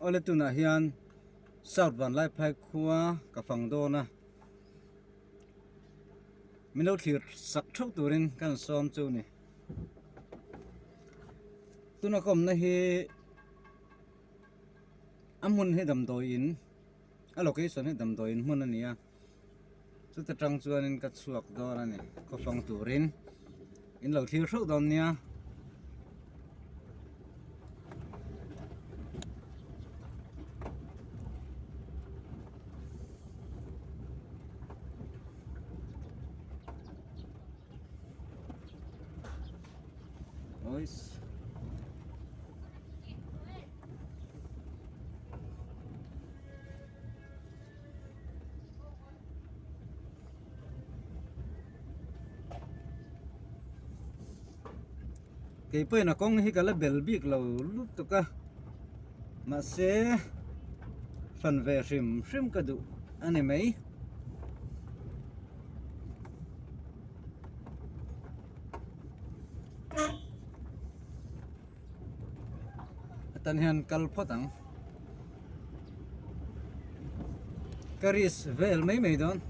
Awle tunah hian South Vanlaiphai khua ka fang dawn a, min lo thlir sak theuh turin ka rawn sawm chu a ni. Tuna ka awmna hi a hmun hi damdawi in a location hi damdawi in hmun a ni a. Chuta tang chuanin ka chhuak dawn a ni khawfang turin in lo thlir hreuh dawn nia. Ois. Kei pawhin a kawng hi ka la bel bik lo lutuk a mahse hran ve hrim hrim ka duh a ni mai. Atan hian kal phawt ang. Ka risk vel mai mai dawn.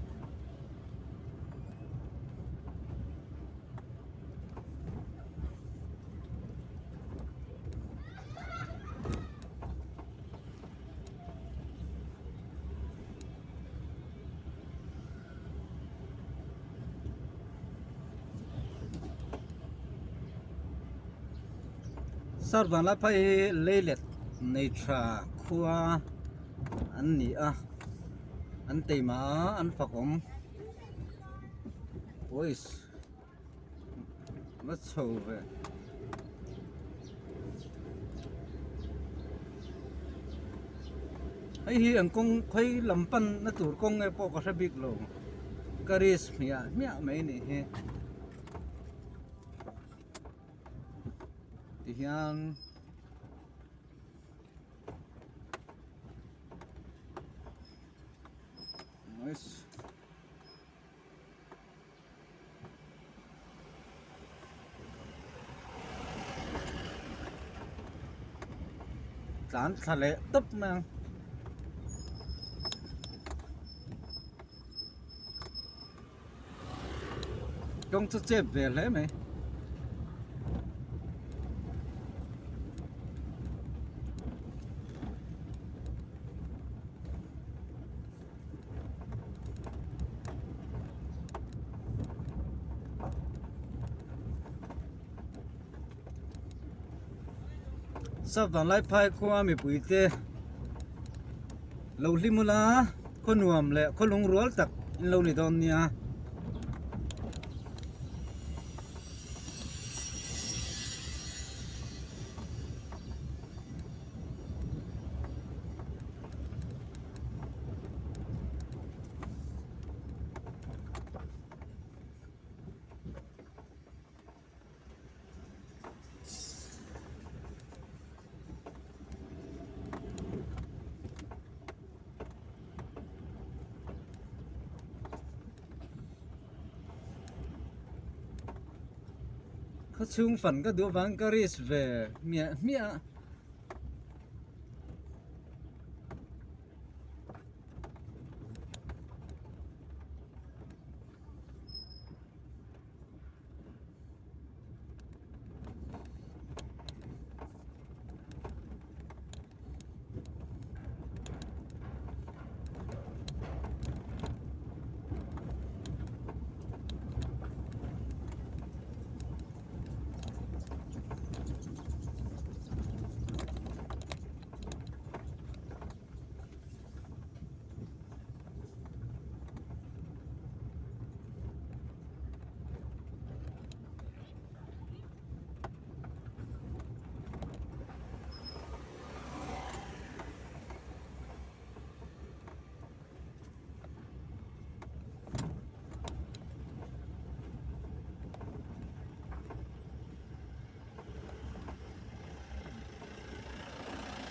Sar vanlai phei hi leilet nei tha khua an ni a an teima a an fak awm ois va chho ve. Hei hi an kawng khawi lam pan na tur kawng nge pawh ka hre bik lo ka risk hmiah hmiah mai a nih hi tihian. Nice. Tlan thla leh tawp mai ang. Kawng chu chep ve hle mai. Sap vanlai phai khua mipui te lo hlim ula khaw nuam leh khaw lungrual tak in lo ni dawn nia. Khaw chhung fan ka duh avangin ka risk ve hmiah hmiah a.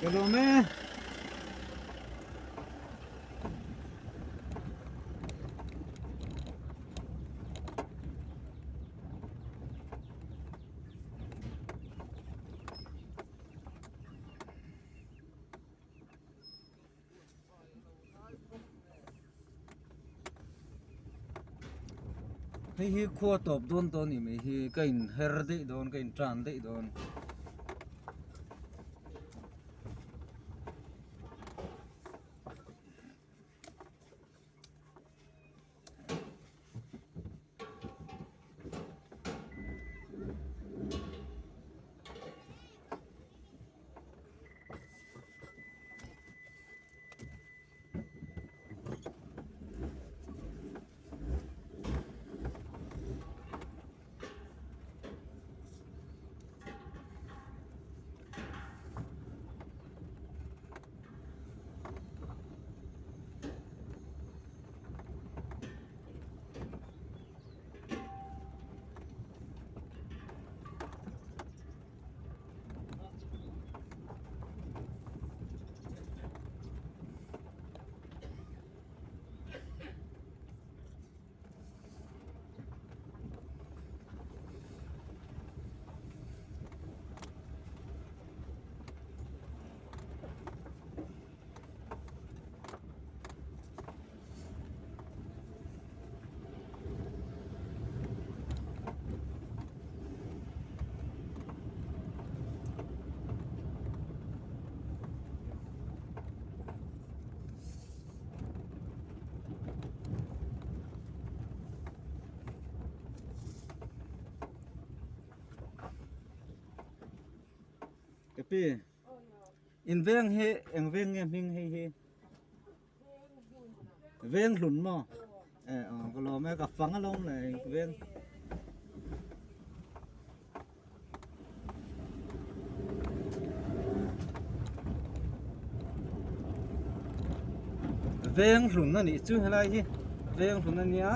Ka lawm e. Hei hi khua tawp dawn tawh a nih mai hi ka in her daih dawn ka in tan daih dawn. Ka pi in veng hi eng veng nge hming hei hi veng hlun maw eh aw ka lawm e ka fang alawm le veng. Veng hlun a nih chu helai hi veng hlun a nia.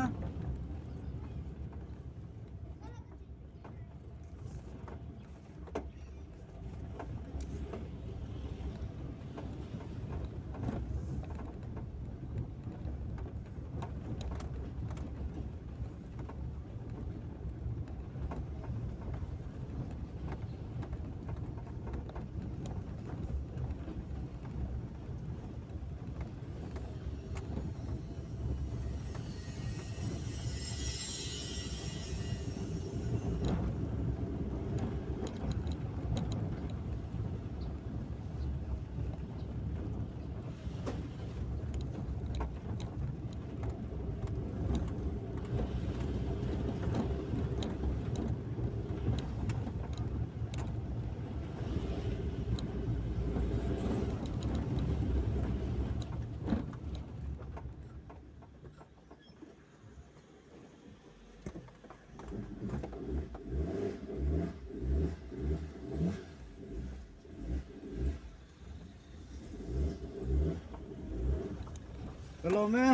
Ka lawm e.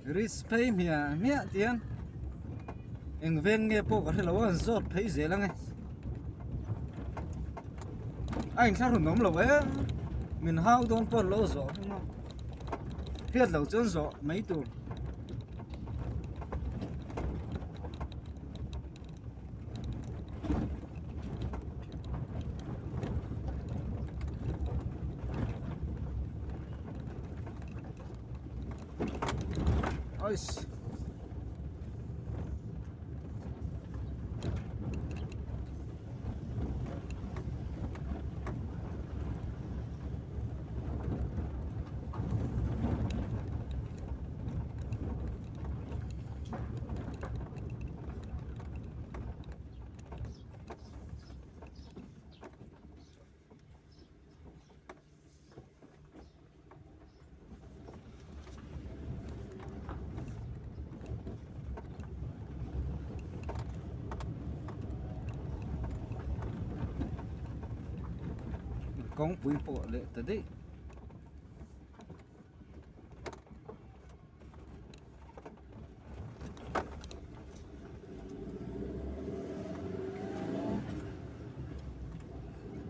Risk phei hmiah hmiah tiang eng veng nge pawh ka hre lo a zawt phei zel ang e a inthlahrun awm lo e min hau dawn pawh an lo zawh hlawm a hriat loh chuan zawh mai tur. Ois. Kawngpui pawh leh ta daih.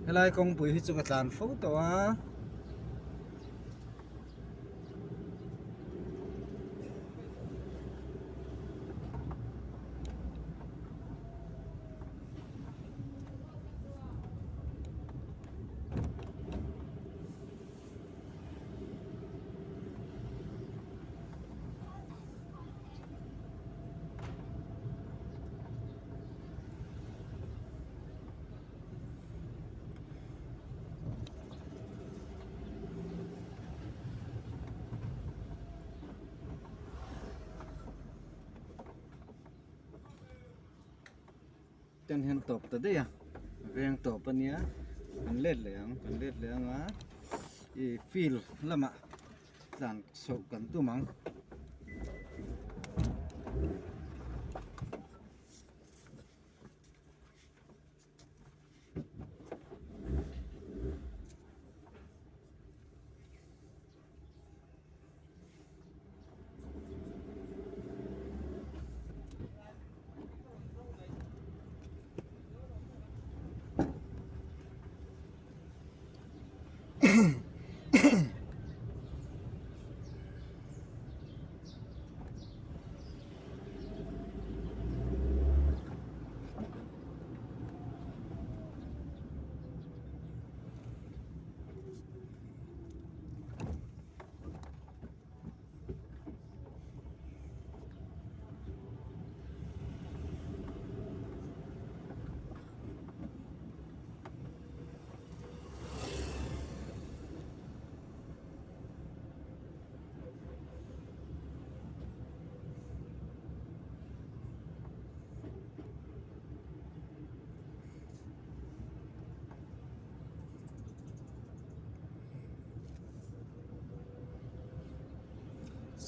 Helai kawngpui hi chu ka tlan fo tawh a. Ten hian tawp ta daih a veng tawp a nia kan let leh ang kan let leh ang a ih field lamah tlan chhoh kan tum ang.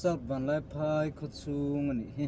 South Vanlaiphai khawchhung a nih hi.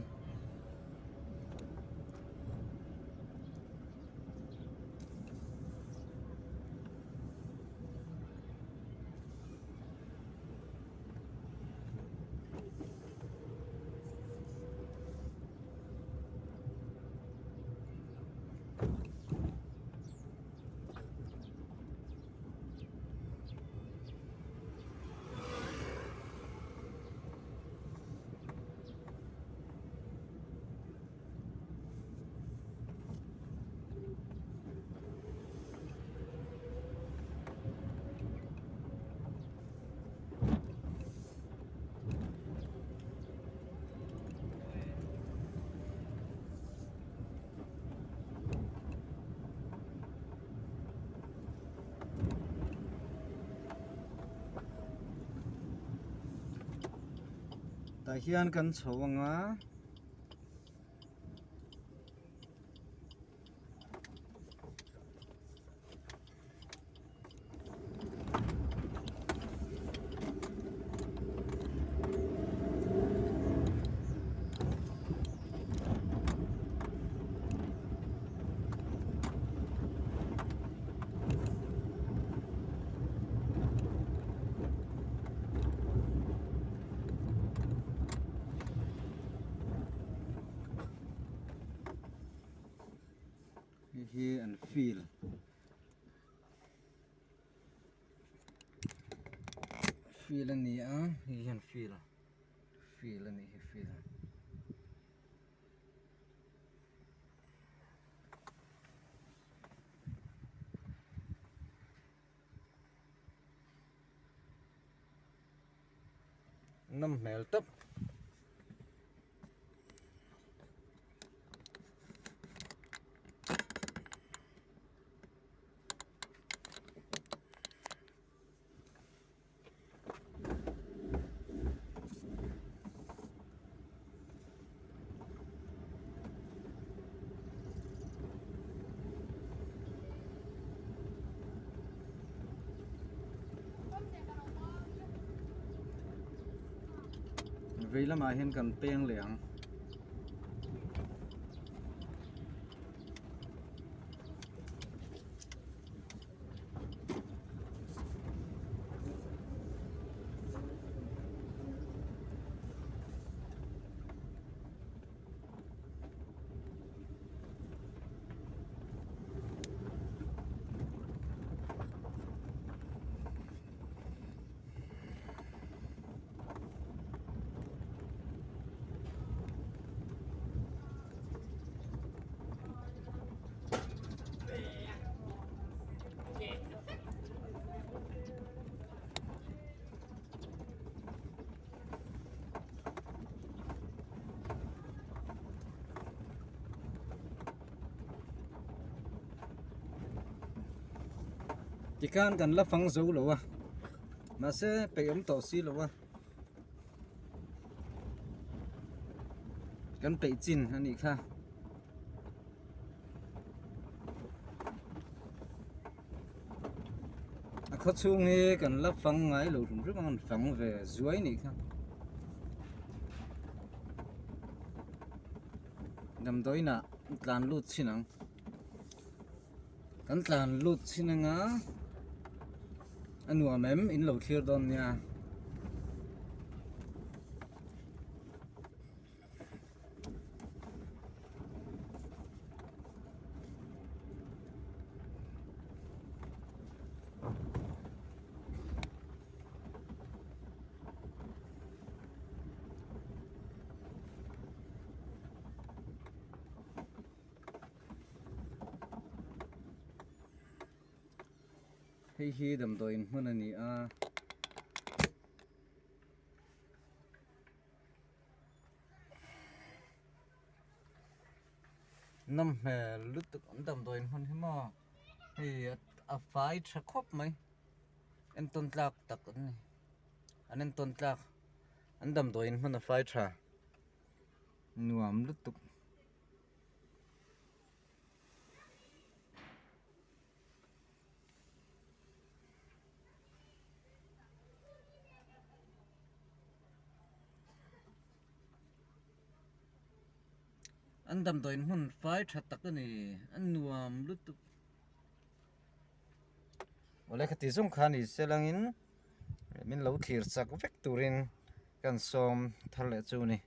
Tah hian kan chho ang a. Hei hi an field field a ni a hei hian field field a nih hi field. Nawm hmel tawp. Vei lamah hian kan peng leh ang. Tikhan kan la fang zo lo a, mahse peih awm tawh si lo a, kan peih chin a nih kha. A khaw chhung hi kan la fang ngai lo hrim hrim a, an fang ve zuai a nih kha. Damdawiin ah tlan lut chin ang. Kan tlan lut chin anga a nuam em in lo thlir dawn nia. Hei hi damdawiin hmun a ni a. Nawm hmel lutuk an damdawiin hmun hi maw hei a fai tha khawp mai entawn tlak tak an ni an entawn tlak an damdawiin hmun a fai tha nuam lutuk. An damdawiin hmun fai tha tak a ni a nuam lutuk awle khati zawng kha ni se langin min lo thlir chak vek turin kan sawm thar leh chu a ni.